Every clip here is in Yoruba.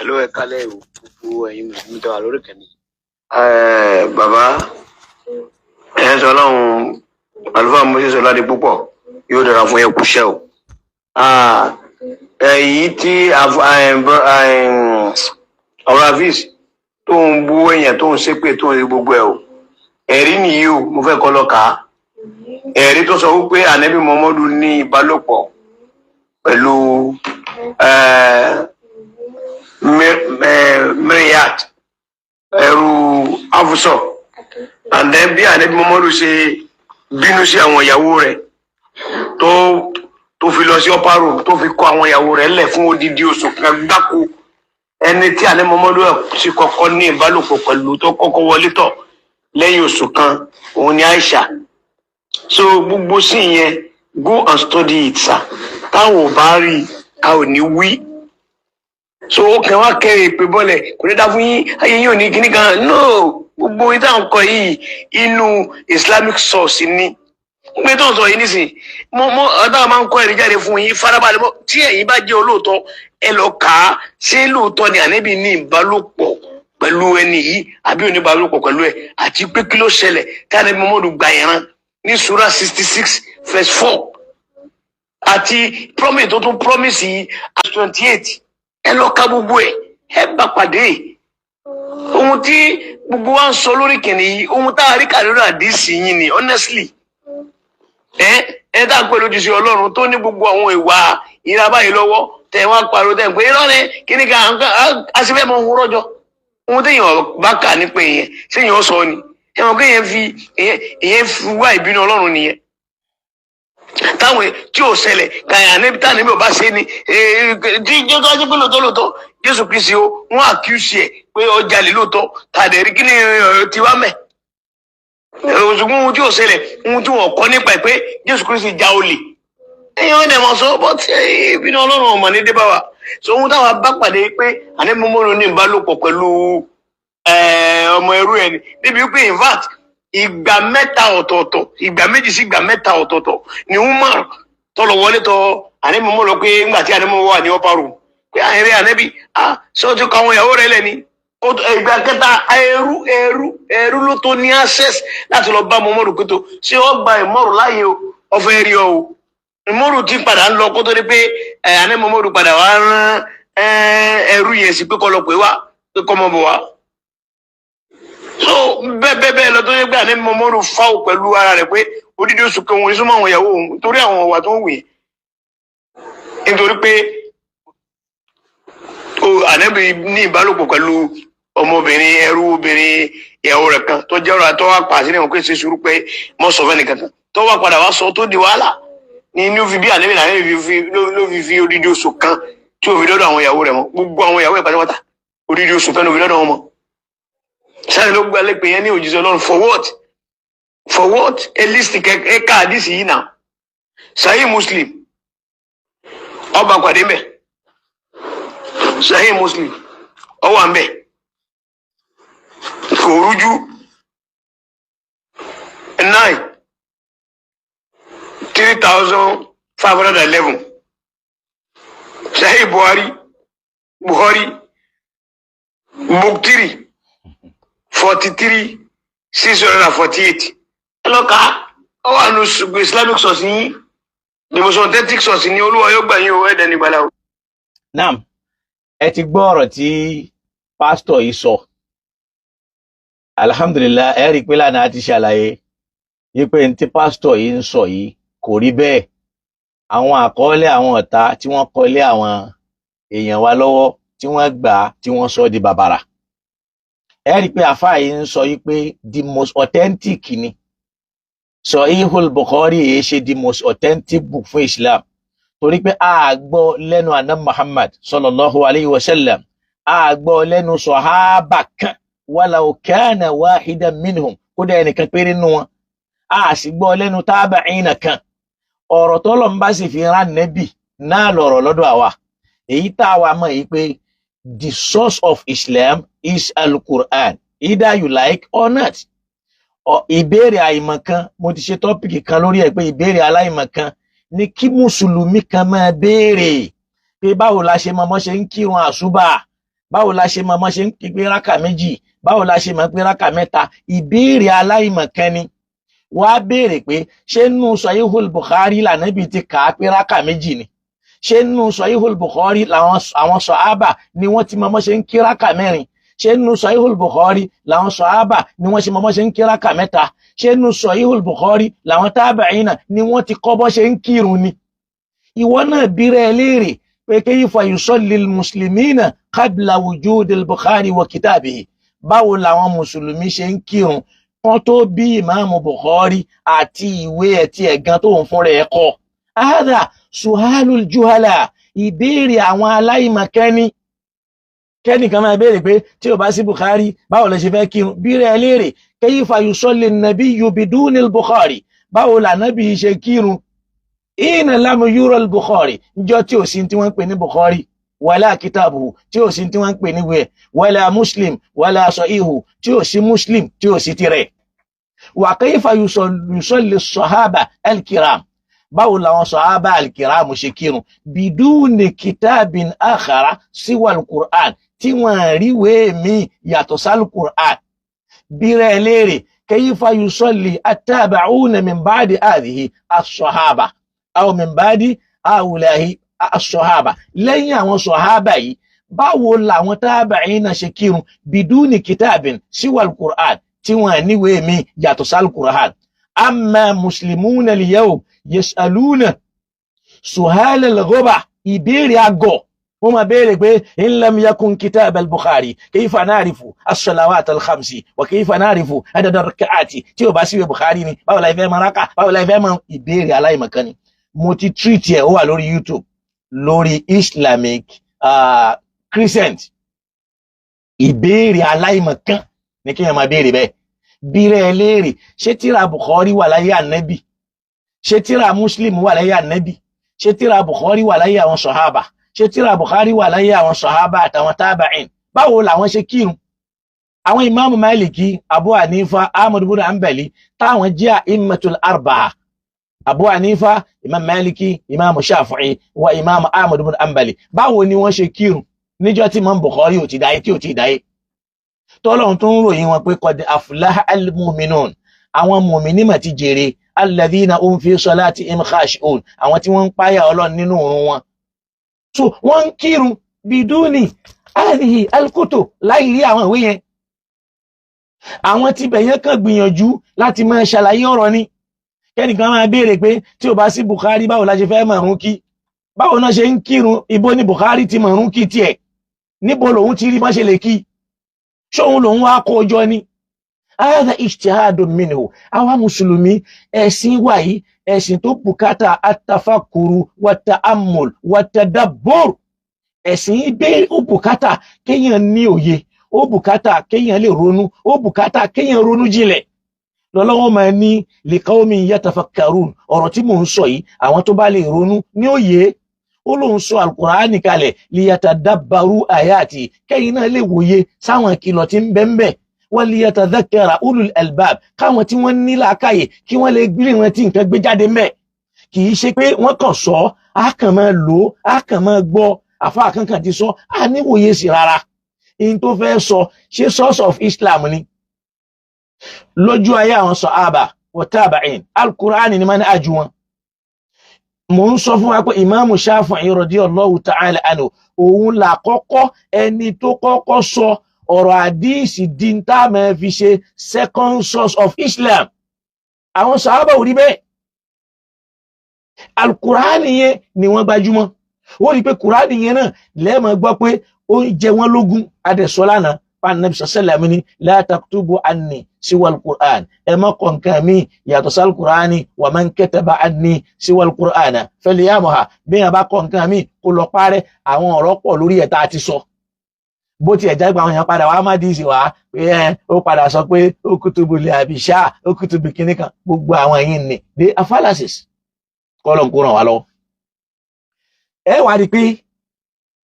Hello, ẹ kálẹ́ o, gbogbo ẹ̀yin mùsùlùmí tó wà lórí kẹ́ni. Bàbá ẹ sọ ọlọ́run, àlùfáà Moses Ọládé púpọ̀, yóò dára fún yẹn, kúṣẹ́ o. Èyí tí ọ̀rọ̀ afis tó ń bú èèyàn, tó ń ṣépè, tó ń ṣe gbogbo ẹ̀ o, ẹ̀rí nìyí o. Mo fẹ́ kọ́ lọ kà á, ẹ̀rí tó sọ wípé ànábì Muhammadu ní ìbálòpọ̀ pẹ̀lú Miriat, ẹrú Afusọ, and then bí ànábì Muhammadu ṣe bínú sí àwọn ìyàwó rẹ̀ tó fi lọ sí upper room, tó fi kọ àwọn ìyàwó rẹ̀ lẹ̀ fún odidi oṣù kan gbáko. Ẹni tí ànábì Muhammadu sì kọ́kọ́ ní ìbálòpọ̀ pẹ̀lú, tó kọ́kọ́ wọlé tọ̀ lẹ́yìn oṣù kan, òun ni Aisha. So gbogbo sí yẹn, go and study it, sir. Táwọn ò bá rí, a ò ní wí. So ó kàn wá kẹrin ìpè bọ́lẹ̀, kò ní dá fún yín, ayé yín ò ní kíní kan. No, gbogbo yín táwọn kọ yìí, inú Islamic source ni pé tó ń sọ yìí nísìn. Mo ọ̀dọ́ máa ń kọ́ ẹ̀rí jáde fún yín. Farabalẹ̀ mọ́. Tí ẹ̀yin bá jẹ́ olóòótọ́, ẹ lọ kà á. Ṣé lóòótọ́ ni ànábì ní ìbálòpọ̀ pẹ̀lú ẹni yìí àbí òní ìbálòpọ̀ pẹ̀lú ẹ̀? Àti pé kí ló ṣẹlẹ̀ tí ànábì Muhammadu gba ìran ní sura 66 verse 4, àti promise tó tún promise yìí, 28? Ẹ lọ ka gbogbo ẹ, ẹ bá pàdé ohun tí gbogbo wa ń sọ lórí kìnìún yìí. Ohun tá a rí kà lórí àdìsí yín ni, honestly, ẹ tá à ń pè lójúṣe Ọlọ́run, tó ní gbogbo àwọn ìwà ìra báyìí lọ́wọ́, tẹ wá pariwo, tẹ ń pè irọ́ ni kíní kan, a sì fẹ́ mọ ohun rọ́jọ́. Ohun téèyàn bá kà nípa èèyàn, séèyàn sọ ni? Ẹ̀wọ̀n kéèyàn fi ìyẹn fi wá ìbínú Ọlọ́run nìyẹn, táwọn tí ò ṣẹlẹ̀ kàyà níbi tá níbi ò bá ṣe ni tí jésù ajé pé lóòótọ́ lóòótọ́ Jésù Kristi o, wọ́n accuse ẹ̀ pé ó jalè lóòótọ́, tàdé rí kí ni tiwa mẹ́. Ṣùgbọ́n ohun tí ò ṣẹlẹ̀, ohun tí wọ́n kọ́ nípa ẹ̀ pé Jésù Kristi ja olè, ẹ̀yin ọ̀nà ẹ̀ mọ̀ sọ bọ́ tí ìbínú Ọlọ́run ọmọ ní dé bá wa. So ohun táwa bá pàdé pé àní mímọ́rún ní ìbálòpọ̀ pẹ̀lú ọmọ ẹrú ẹni níbi wípé, in fact, ìgbà mẹ́ta ọ̀tọ̀ọ̀tọ̀, ìgbà méjì sí ìgbà mẹ́ta ọ̀tọ̀ọ̀tọ̀ ni Umar tọlọ wọlé tọ àní mímọ́ lọ, pé ńgbà tí àní mímọ́ wà ní upper room, pé àyẹ̀rẹ́ ànẹ́bí, ah, ṣé o ti kọ àwọn ìyàwó rẹ̀ lẹ́ni? Ìgbà kẹta, ẹrú ló tó ní access láti lọ bá Mọ́mọ́rù pé tó ṣé ó gba ìmọ̀rù láàyè o, ọ̀fẹ́ rí ọ o. Ìmọ̀rù ti padà ń lọ kó tó di pé ẹ àní Mọ́mọ́rù padà wá rán ẹrú yẹn sí pé kó lọ pé wá, pé kọ́ mọ́ bọ̀ wá. So bẹ́ẹ̀ bẹ́ẹ̀ bẹ́ẹ̀ lọ, tó yẹ pé àní Mọ́mọ́rù fáwọ̀ pẹ̀lú ara rẹ̀ pé odidi oṣù kan òun súnmọ́ àwọn ìyàwó òun nítorí àwọn ọ̀wà tó ń wù yẹn, nítorí pé o ànábì ní ìbálòpọ̀ pẹ̀lú ọmọbìnrin, ẹrú obìnrin ìyàwó rẹ̀ kan tó jẹ́ ọ̀rọ̀ àtọ́wà pa sí ní wọn, pé ṣe sùúrù, pé mọ́ sọ fẹ́ nìkan kan, tó wá padà wá sọ, tó di wàhálà ní inú fi bí ànábì náà ló fi odidi oṣù kan tí ò fi dọ́dọ̀ àwọn ìyàwó rẹ̀ mọ́. Gbogbo àwọn ìyàwó ẹ̀ pátápátá, odidi oṣù kan ló fi dọ́dọ̀ wọn mọ́. Sáré ló gbé alẹ́ pé yẹn ní òjíṣẹ́ Ọlọ́run. For what? For what? Ẹ list ẹ ká àdìsí yìí náà. Sahih Muslim, ọba pàdé mbẹ. Sahih Muslim, ọwọ àmbẹ, kò rújú. 9 3511. Sahih Buhari, book 3, 43,648. Ẹ lọ kà á, ọ wà nù Islamic source yín, the most authentic source ní. Olúwa yóò gbà yín o, ẹ̀dẹ̀ nígbàlá o. Naam, ẹ ti gbọ́ ọ̀rọ̀ tí pásítọ̀ yìí sọ. Alhamdulilah, ẹ rí i pé lánàá ti ṣàlàyé wípé ní tí pásítọ̀ yìí ń sọ yìí kò rí bẹ́ẹ̀. Àwọn àkọọ́lẹ̀ àwọn ọ̀tá tí wọ́n kọ lé àwọn èèyàn wa lọ́wọ́, tí wọ́n gbà á, tí wọ́n sọ di bàbàrà. Ẹ rí i pé àfáà yìí ń sọ yìí pé the most authentic ni Sahihul Bukhari. Yìí ṣe the most authentic book fún Islam, torí pé a gbọ́ lẹ́nu àná Muhammad sallallahu alayhi wa sallam, a gbọ́ lẹ́nu sọ̀hábà kan, walau kana wahidan minhum, kódà ẹnìkan péré nínú wọn. A sì gbọ́ lẹ́nu tábàáìnà kan. Ọ̀rọ̀ tọ́lọ̀ ń bá sì fi rán nẹ́bì náà lọ̀rọ̀ lọ́dọ̀ àwa. Èyí tá a wà mọ̀ yìí pé the source of Islam is Al-Quran, either you like or not. Ìbéèrè àìmọ̀kan, mo ti ṣe topic kan lórí ẹ̀ pé ìbéèrè aláìmọ̀kan ni kí mùsùlùmí kan máa béèrè pé báwo la ṣe mọ bọ́ ṣe ń kírun àṣùbà. Báwo la ṣe mọ ṣe ń pé rákà méjì? Báwo la ṣe mọ̀ pé rákà mẹ́ta? Ìbéèrè aláìmọ̀kan ni. Wàá béèrè pé ṣé nù Sahihul Bukhari lànàbì ti kà á pé rákà méjì ni? Ṣé nù Sahihul Bukhari làwọn àwọn sọ̀hábà ni wọ́n ti mọ ṣe ń kí rákà mẹ́rin? Ṣé nù Sahihul Bukhari làwọn sọ̀hábà ni wọ́n ṣe mọ ṣe ń kí rákà mẹ́ta? Ṣé nù Sahihul Bukhari làwọn tábàáyínà ni wọ́n ti kọ́ bọ́ ṣe ń kírun ni? Ìwọ náà bírẹ̀ léèrè pé kayfa yusalli al-muslimina qabla wujudi al-Bukhari wa kitabihi. Báwo làwọn mùsùlùmí ṣe ń kírun kan tó bí ìmáàmù Bukhari àti ìwé ẹtì ẹ̀gán tó ń fúnra ẹ̀ kọ? Hadha suhalul juhala, ìbéèrè àwọn aláìmọ̀kẹ́ni. Kẹ́nìkan máa béèrè pé tí ò bá sí Bukhari báwo lẹ ṣe fẹ́ kírun? Bírẹ̀ léèrè kayfa yusalli an-nabiyyu biduni al-Bukhari, báwo lànábì ṣe kírun? Ìnà lámù yúrọ̀ Bukhari, níjọ́ tí ò sí tí wọ́n ń pè ní Bukhari, wàlá kitabu tí ò sí tí wọ́n ń pè ní wẹ̀, wàlá Muslim, wàlá sahihu tí ò sí Muslim tí ò sí tirẹ̀. Wa kayfa yusalli sahaba al-kiram, báwo làwọn sahaba al-kiram ṣe kírun? Biduni kitabin akhara siwa al-Qur'an, tí wọ́n rí wéé mi yàtọ̀ sal-Qur'an. Bírẹ̀ léèrè kayfa yusalli at-tabi'una min ba'di hadhihi as-sahaba aw min ba'di haulahi as-sahaba, lẹ́yìn àwọn sọ̀hábà yìí báwo làwọn tábàáyìn náà ṣe kírun? Biduni kitabin siwa al-Qur'an, tí wọ́n níwèé mi yàtọ̀ sal Qur'an. Amma muslimuna al-yawm yas'aluna suhal al-ghuba, ìbéèrè àgọ̀ wọ́n máa béèrè pé in lam yakun kitab al-Bukhari kayfa na'rifu as-salawat al-khamsi wa kayfa na'rifu adad ar-rak'ati, tí ò bá síwèé Bukhari ni báwo la ìfẹ́ máa rákà, báwo la ìfẹ́ máa. Ìbéèrè aláìmọ̀kan ni. Mo ti treat ẹ̀, ó wà lórí YouTube, lórí Islamic Crescent. Ìbéèrè aláìmọ̀kan ní kéèyàn máa béèrè bẹ́ẹ̀. Bírẹ̀ léèrè ṣé tíra Bukhari wà láyé ànábì? Ṣé tíra Muslim wà láyé ànábì? Ṣé tíra Bukhari wà láyé àwọn sọ̀hábà? Ṣé tíra Bukhari wà láyé àwọn sọ̀hábà àtàwọn tábàáìn? Báwo làwọn ṣe kírun? Àwọn ìmáàmù Maliki, Abu Hanifa, Ahmad ibn Hanbali, táwọn jẹ́ a'immatul arba'a, Abu Hanifa, Imam Maliki, Imam Shafi'i wa Imam Ahmad ibn Hanbali, báwo ni wọ́n ṣe kírun níjọ́ tí Imam Bukhari ò ti dáyé, tí ò ti dáyé, tọ́lọ́run tó ń ròyìn wọn pé qad aflaha al-mu'minun, àwọn mùmíní mà ti jèrè, alladhina hum fi salatihim khashi'un, àwọn tí wọ́n ń páyà Ọlọ́run nínú òrun wọn. So wọ́n ń kírun biduni hadhihi al-kutub, láì rí àwọn ìwé yẹn. Àwọn tí bẹ̀ yẹn kàn gbìyànjú láti máa ṣàlàyé ọ̀rọ̀ ni. Kẹ́nìkan máa béèrè pé tí ò bá sí Bukhari báwo la ṣe fẹ́ mọ̀rún kí? Báwo náà ṣe ń kírun? Ibo ni Bukhari ti mọ̀rún kí tiẹ̀? Níbo lòun ti rí bá ṣe lè kí? Ṣóun lòun wá kó jọ ni? Hadha ijtihadun minhu. Àwa mùsùlùmí, ẹ̀sìn wa yìí ẹ̀sìn tó bùkátà atafakuru wa ta'ammul wa tadabbur. Ẹ̀sìn yìí ó bùkátà kéèyàn ní òye, ó bùkátà kéèyàn lè ronú, ó bùkátà kéèyàn ronú jinlẹ̀. Lọ́lọ́wọ́ máa ní liqawmin yatafakkarun, ọ̀rọ̀ tí mò ń sọ yìí àwọn tó bá lè ronú ní òye. Ó lóun sọ alukur'ani kalẹ̀ liyatadabbaru ayati, kẹ́yìn náà lè wòye sáwọn ìkìlọ̀ tí ń bẹ ń bẹ, wa liyatadhakkara ulul albab, káwọn tí wọ́n ní làákàyè kí wọ́n lè gbé wọn tí nǹkan gbé jáde mẹ́. Kì í ṣe pé wọ́n kàn sọ, á kàn máa lò ó, á kàn máa gbọ́, àfa kankan ti sọ, á níwòye sí rárá. In tó fẹ́ sọ, ṣé source of Islam ni? Lójú ayé àwọn sàhábà wa tabi'in, alukur'ani ni máa ní àjù wọn. Mò ń sọ fún wa pé ìmáàmù Shafi'i radiyallahu ta'ala anhu, òun là kọ́kọ́ ẹni tó kọ́kọ́ sọ ọ̀rọ̀ àdíìsì di ń tá máa fi ṣe second source of Islam. Àwọn sàhábà ò rí bẹ́ẹ̀. Alukur'ani yẹn ni wọ́n gbajúmọ̀. Ó rí i pé kur'ani yẹn náà lẹ́ẹ̀mọ́ gbọ́ pé ó ń jẹ wọ́n lógún. Adẹ̀sọ́lá náà Ànábì sallam ní la taktubu anni siwa al-Qur'an, ẹ má kọ nǹkan mi yàtọ̀ sí al-Qur'ani, wa man kataba anni siwa al-Qur'ana falyamha, bí wọn bá kọ nǹkan mi kó lọ parẹ́. Àwọn ọ̀rọ̀ pọ̀ lórí ẹ̀ tá a ti sọ. Bó tiẹ̀ jágbá àwọn èèyàn padà wá má dìísì wá pé ẹ ó padà sọ pé ó kutubu li àbíṣà, ó kutubu kìnnì kan, gbogbo àwọn ẹ̀yìn ni they are fallacies. Kọ́lọ̀ ń kó ràn wá lọ́wọ́. Ẹ wá rí i pé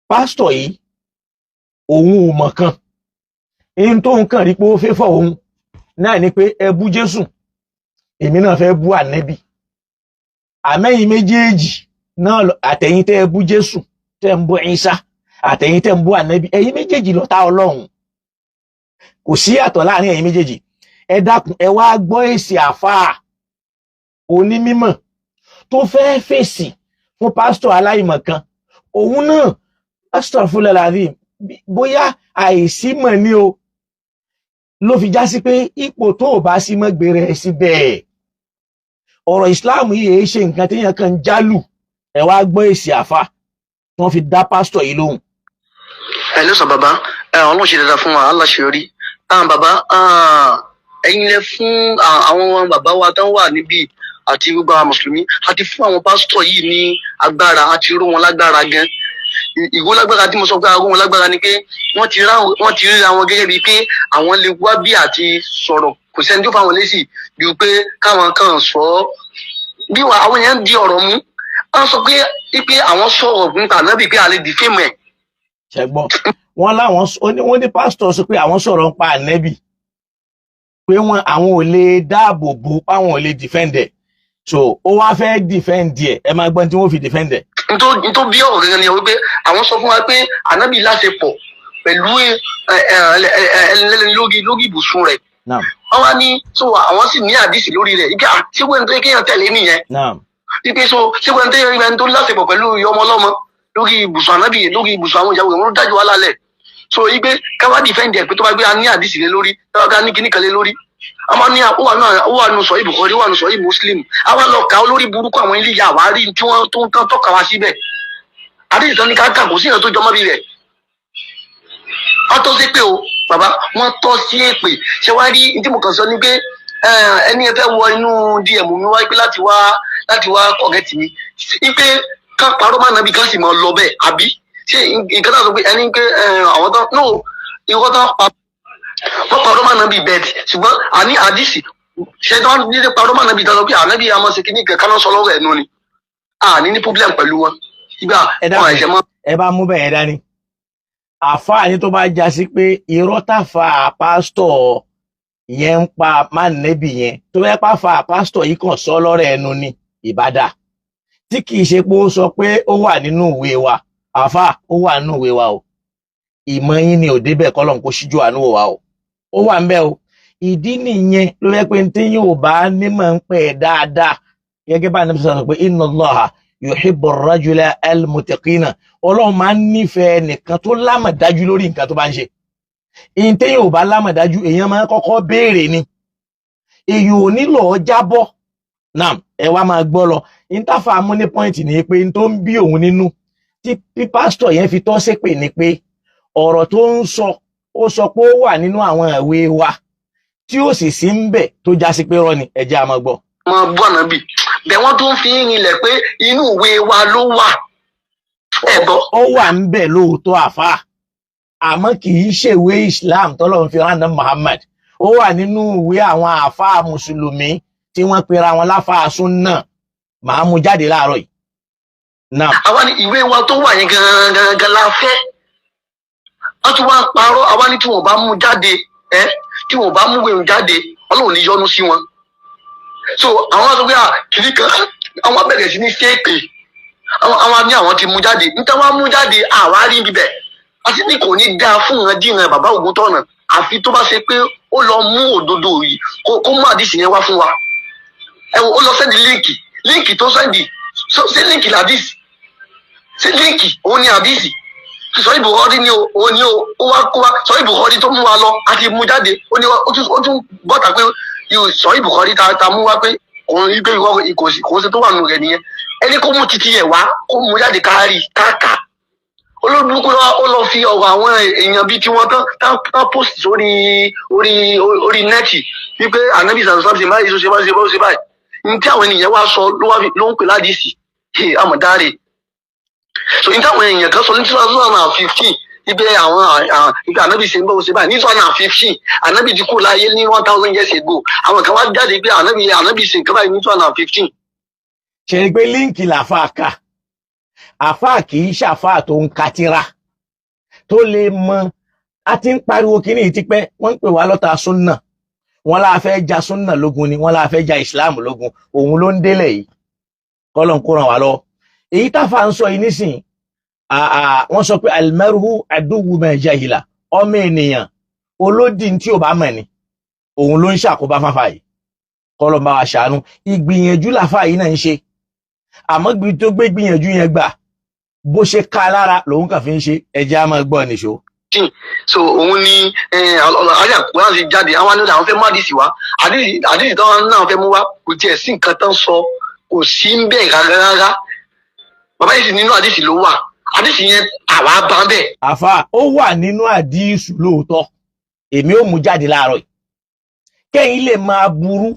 pásítọ̀ yìí òun ò mọ̀ kan, in tó ń kàn rí pé ó fẹ́ fọ́ òun náà ni pé ẹ bú Jésù, èmi náà fẹ́ bú Ànábì. Àmẹ́yìn méjèèjì náà, àtẹ̀yìn tẹ́ ẹ bú Jésù tẹ́ ń bú Ìsá, Àtẹ̀yin tẹ́ ń bú ànábì, ẹ̀yin méjèèjì lọ̀tá Ọlọ́run. Kò sí yàtọ̀ láàrin ẹ̀yin méjèèjì. Ẹ dákun, ẹ wá gbọ́ èsì àfáà onímímọ̀ tó fẹ́ fèsì fún pásítọ̀ aláìmọ̀ kan. Òun náà, pásítọ̀ fúlẹ̀láàrí, bóyá àìsímọ̀ ni o, ló fi já sí pé ipò tó o bá sí mọ́ gbére ẹ síbẹ̀. Ọ̀rọ̀ ìsìláàmù yìí èé ṣe nǹkan téèyàn kan ń jálù. Ẹ wá gbọ́ èsì àfa tí wọ́n fi dá pásítọ̀ yìí lóhùn. Ẹ ló sọ bàbá ẹ, Ọlọ́run ṣe dáadáa fún wa, Allah ṣe rí àwọn bàbá. Ẹ̀yin lẹ fún àwọn bàbá wa tán wà níbí àti gbogbo àwọn mùsùlùmí, àti fún àwọn pásítọ̀ yìí ní agbára, àti ró wọn lágbára gan. Ìró lágbára tí mo sọ pé a ró wọn lágbára ni pé wọ́n ti ríra wọn gẹ́gẹ́ bíi pé àwọn lè wá bí àti sọ̀rọ̀, kò sẹ́ni tó fáwọn lésì ju pé káwọn kan sọ ọ́ bí wà. Àwọn yẹn ń di ọ̀rọ̀ mú, wọ́n sọ pé àwọn sọ̀rọ̀ nípa ànábì pé a lè dìfẹ́mù ẹ̀. Ṣẹgbọn wọn láwọn wọ́n ní pásítọ̀ sọ pé àwọn sọ̀rọ̀ ń pa ànẹ́bì, pé wọn àwọn ò lè dáàbò bò, páwọn ò lè defend ẹ̀. So ó wá fẹ́ defend ẹ̀. Ẹ máa gbọ́n tí wọ́n fi defend ẹ̀. Ntó bí ọ̀rọ̀ gangan ni wípé àwọn sọ fún wa pé ànábì láṣepọ̀ pẹ̀lú ẹlẹ́ni lórí ibùsùn rẹ̀. Wọ́n wá ní so àwọn sì ní àdìsí lórí rẹ̀ ike ṣé wọ́n tó kéèyàn tẹ̀lé nìyẹn? Wípé so ṣé wọ́n tó yẹn tó láṣepọ̀ pẹ̀lú ọmọ ọlọ́mọ lórí ibùsùn ànábì, lórí ibùsùn àwọn ìyàwó rẹ̀, wọ́n dájú wá lálẹ́. So wípé káwá defend ẹ̀ pé tó bá gbé a ní àdìsí lé lórí, tó bá gbé a ní kíní kan lé lórí, a máa ní ó wà nù sọ Bukhari, ó wà nù sọ Muslim. A wá lọ kà ó lórí burúkú àwọn ilé ìyá àwárí tí wọ́n tó ń tán tọ́ka wá síbẹ̀. Àdìsí tán ní ká kà, kò sí ìyẹn tó jọmọ́ bí rẹ̀. Wọ́n tọ́ sí pé o bàbá, wọ́n tọ́ sí èpè. Ṣé wàá rí ní tí mo kàn sọ ni pé ẹni ẹ fẹ́ wọ inú DM mi wá pé láti wá correct mi pé ká parọ́ má nàbí ká sì máa lọ bẹ́ẹ̀, àbí ṣé nǹkan náà sọ pé ẹni pé àwọn tán no irọ́ tán pa, wọ́n parọ́ má nàbí bẹ́ẹ̀, ṣùgbọ́n àní àdìsí ṣe tí wọ́n ní parọ́ má nàbí tán sọ pé ànábì àmọ́ ṣe kíní kankan náà sọ lọ́rọ̀ ẹ̀ nù ni àní ní problem pẹ̀lú wọn ìgbà Ẹ wọn dákun. ẹ̀ṣẹ̀ mọ́. Ẹ bá mú bẹ́ẹ̀ dání, àfáà ní tó bá já sí pé irọ́ tàfà pásítọ̀ yẹn ń pa mánẹ́bì yẹn, tó bá pàfà pásítọ̀ yìí kàn sọ lọ́rọ̀ ẹnu ni ìbádà, tí kì í ṣe pé ó sọ pé ó wà nínú ìwé wa. Àfáà, ó wà nínú ìwé wa o. Ìmọ̀ yín ni ò débẹ̀. Kọ́lọ́n kó ṣíjú àánú wò wá o. Ó wà ń bẹ̀ o. Ìdí nìyẹn ló yẹ pé tí yóò bá nímọ̀ ń pẹ́ dáadáa, gẹ́gẹ́ bá nípa sọ pé inna Allaha yuhibbu ar-rajula al-muttaqina, Ọlọ́run máa ń nífẹ̀ẹ́ nìkan tó lámọ̀dájú lórí nǹkan tó bá ń ṣe. Ìyẹn téèyàn ò bá lámọ̀dájú, èèyàn máa ń kọ́kọ́ béèrè ni, èèyàn ò nílò ọ jábọ́ náà. Ẹ wá máa gbọ́ lọ. Ìtàfà mú ní point ni pé n tó ń bí òun nínú tí tí pásítọ̀ yẹn fi tọ́ ṣépè ni pé ọ̀rọ̀ tó ń sọ, ó sọ pé ó wà nínú àwọn ìwé wa tí ó sì sí ń bẹ̀, tó já sí pé rọ́ ni. Ẹ jẹ́ a máa gbọ́. Mọ bú ànábì bẹ́ẹ̀, wọ́n tún fi ń rinlẹ̀ pé inú ìwé wa ló wà, ẹ gbọ́. Ó wà ń bẹ̀ lóòótọ́ àfà, àmọ́ kì í ṣèwé Islam tọ́lọ́run fi rán Muhammad. Ó wà nínú ìwé àwọn àfáà mùsùlùmí tí wọ́n pera wọn láfáà súnà. Màá mú jáde láàárọ̀ yìí náà. Àwa ni ìwé wa tó wà yẹn gangan gangan la fẹ́. Wọ́n tún wá ń parọ́. Àwa ní tí wọ́n bá mú jáde ẹ, tí wọ́n bá mú wéhùn jáde, Ọlọ́run ní yọ́nú sí wọn. So àwọn sọ pé kìnnì kan, àwọn bẹ̀rẹ̀ sí ní ṣéèpè. Àwọn ní àwọn ti mú jáde níta, wọ́n mú jáde, àwa rí bíbẹ̀. Àti ní kò ní dáa fún ìran díran bàbá Ògúntọ̀nà, àfi tó bá ṣe pé ó lọ mú òdodo yìí, kó mú àdìsí yẹn wá fún wa. Ẹ wo, ó lọ send link. Link tó send, ṣé link làdìsí? Ṣé link òun ni àdìsí? Sọ Bukhari ni o, òun ni o. Ó wá kó wa sọ Bukhari tó mú wa lọ àti mú jáde. Ó ní ó tún bọ́ta pé sọ Bukhari ta mú wá pé òun rí pé ìwọ kò sí tó wà nù rẹ̀ nìyẹn. Ẹni kó mú títí ẹ̀ wá, kó mú jáde kárí káàkà. Olódùkú lọ, ó lọ fi ọ̀rọ̀ àwọn èèyàn bíi tiwọn tán tán post sórí orí net wípé ànábì sàlùsàlù ṣe báyìí, ṣe báyìí, ṣe báyìí, ṣe báyìí. Ní tí àwọn ènìyàn wá sọ ló wá ló ń pè ládìsí àmọ̀dáre. So ní táwọn èèyàn kan sọ ní 2015 ibi àwọn ibi ànábì ṣe ń bọ̀ ṣe báyìí ní 2015, ànábì ti kú láyé ní 1000 years ago, àwọn kan wá jáde pé ànábì ṣe nǹkan báyìí ní 2015. Ṣe ni pé link làfáà kà. Àfáà kì í ṣàfáà tó ń katira tó lè mọ. A ti ń pariwo kínní yìí tipẹ́. Wọ́n ń pè wá lọ́ta súnà, wọ́n láà fẹ́ ja súnà lógun ni, wọ́n láà fẹ́ ja ìsìláàmù lógun. Òun ló ń délẹ̀ yìí. Kọ́lọ̀ ń kó ràn wá lọ́wọ́. Èyí táfà ń sọ yìí nísìnyí. Wọ́n sọ pé almarhu aduwwu ma jahila, ọmọ ènìyàn olódì tí ò bá mọ̀ ni, òun ló ń ṣàkóbá fáfá yìí. Kọ́lọ́ bá wa ṣàánú. Ìgbìyànjú làfà yìí náà ń ṣe, àmọ́ gbé tó gbé gbìyànjú yẹn gbà bó ṣe ká lára lòun kàn fi ń ṣe. Ẹjẹ́ á máa gbọ́ nìṣó. So òun ni ayé àkùrá ti jáde, àwọn àníwò àwọn fẹ́ mú àdìsí wá. Àdìsí táwọn náà fẹ́ mú wá, kò tiẹ̀ sí nǹkan tán sọ, kò sí ń bẹ̀ rárá rárá. Bàbá yìí sì nínú àdìsí ló wà, àdìsí yẹn àwa bá ń bẹ̀. Àfa, ó wà nínú àdìsù lóòótọ́, èmi ò mú jáde láàárọ̀ yìí kẹ́yìn lè máa burú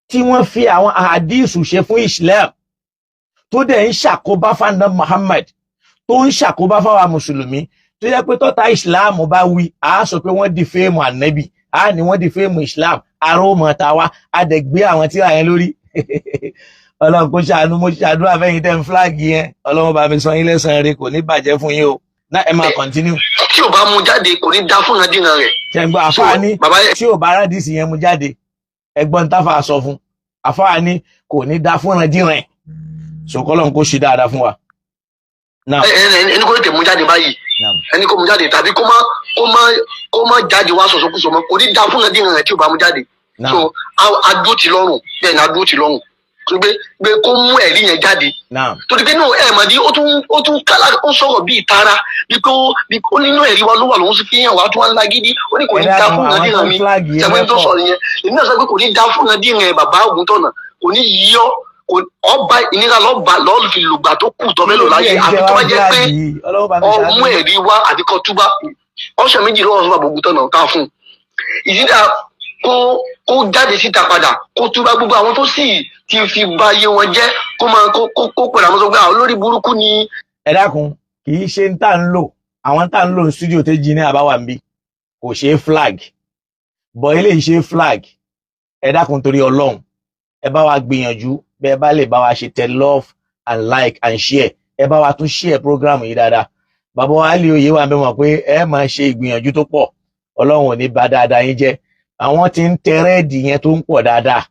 tí wọ́n fi àwọn àdìsù ṣe fún Islam, tó dẹ̀ ń ṣàkóbá fáńdà Muhammad, tó ń ṣàkóbá fáwa mùsùlùmí, tó yẹ pé tọ́ta Islam bá wí, a sọ pé wọ́n di fíìmù ànábì, a ní wọ́n di fíìmù Islam, aró mọ̀ ta wá, a dẹ̀ gbé àwọn tíra yẹn lórí. Ọlọ́run kó ṣàánú. Mo ṣàdúrà fẹ́yìn tẹ́ ń flag yẹn, Ọlọ́run bá mi san yín lẹ́san rẹ̀, kò ní bàjẹ́ fún yín o. Náà ẹ máa continue. Tí ò bá mú jáde, kò ní dá fún ìrandíran rẹ̀. Ṣe ń gbọ́ àfáà ní Bàbá yẹn tí ò bá rádìsì yẹn mú jáde, ẹ̀gbọ́n táfà sọ fún àfáà ní kò ní dá fún ìrandíran ẹ̀. Sòkòlọ́n kó ṣe dáadáa fún wa. Náà. Ẹni kò tètè mú jáde báyìí. Naam. Ẹni kò mú jáde tàbí kó má jáde wá sọ̀sọ́kùsọ mọ́, kò ní dá fún ìrandíran rẹ̀ tí ò bá mú jáde. Naam. So adó ti lọ́rùn bẹ́ẹ̀ ni, adó ti lọ́rùn tó gbé gbé kó mú ẹ̀rí yẹn jáde. Naam. Torí pé náà ẹ̀ mọ̀ ní ó tún kálá, ó sọ̀rọ̀ bíi ìtara, bí kò nínú ẹ̀rí wa ló wà, lòun sì fi hàn wá tó wá ńlá gidi. Ó ní kò ní Ẹ dá dákun, fún àwọn ìrandíran tó ń mi. flag yẹn Ṣàgbọ́n tó lẹ́kọ̀ọ́. sọ nìyẹn. Èmi náà sọ pé kò ní dá fún ìrandíran ẹ̀, bàbá Ògúntọ̀nà, kò ní yíyọ́, kò ọba ìnira lọ́ba lọ́ọ́ fi lùgbà tó kù tọ́ mélòó láyé, àfi tó bá jẹ́ pé ọmú ẹ̀rí wá àbí kọ́ túbá. Ọ̀sẹ̀ méjì lọ́wọ́ sọ bàbá Ògúntọ̀nà ká fún un ìdídà kó jáde síta padà, kó túbá. Gbogbo àwọn tó sì ti fi ba iye wọn jẹ́, kó máa kó pẹ̀lú àwọn sọ pé àwọn olórí burúkú ni. Ẹ dákun, kì í ṣe ń tà ń lò, àwọn tá ń lò ní studio tó jí ní àbáwá ń bí kò ṣe é flag bọ̀, eléyìí ṣe é flag. Ẹ dákun, torí Ọlọ́run, ẹ bá wa gbìyànjú bẹ́ẹ̀ bá lè bá wa ṣe tẹ love and like and share. Ẹ bá wa tún share program yìí dáadáa. Bàbá wa lè òye wa bẹ́ẹ̀ mọ̀ pé ẹ máa ṣe ìgbìyànjú tó pọ̀, Ọlọ́run ò ní bà dáadáa yín jẹ́. Àwọn tí ń tẹ red yẹn tó ń pọ̀ dáadáa,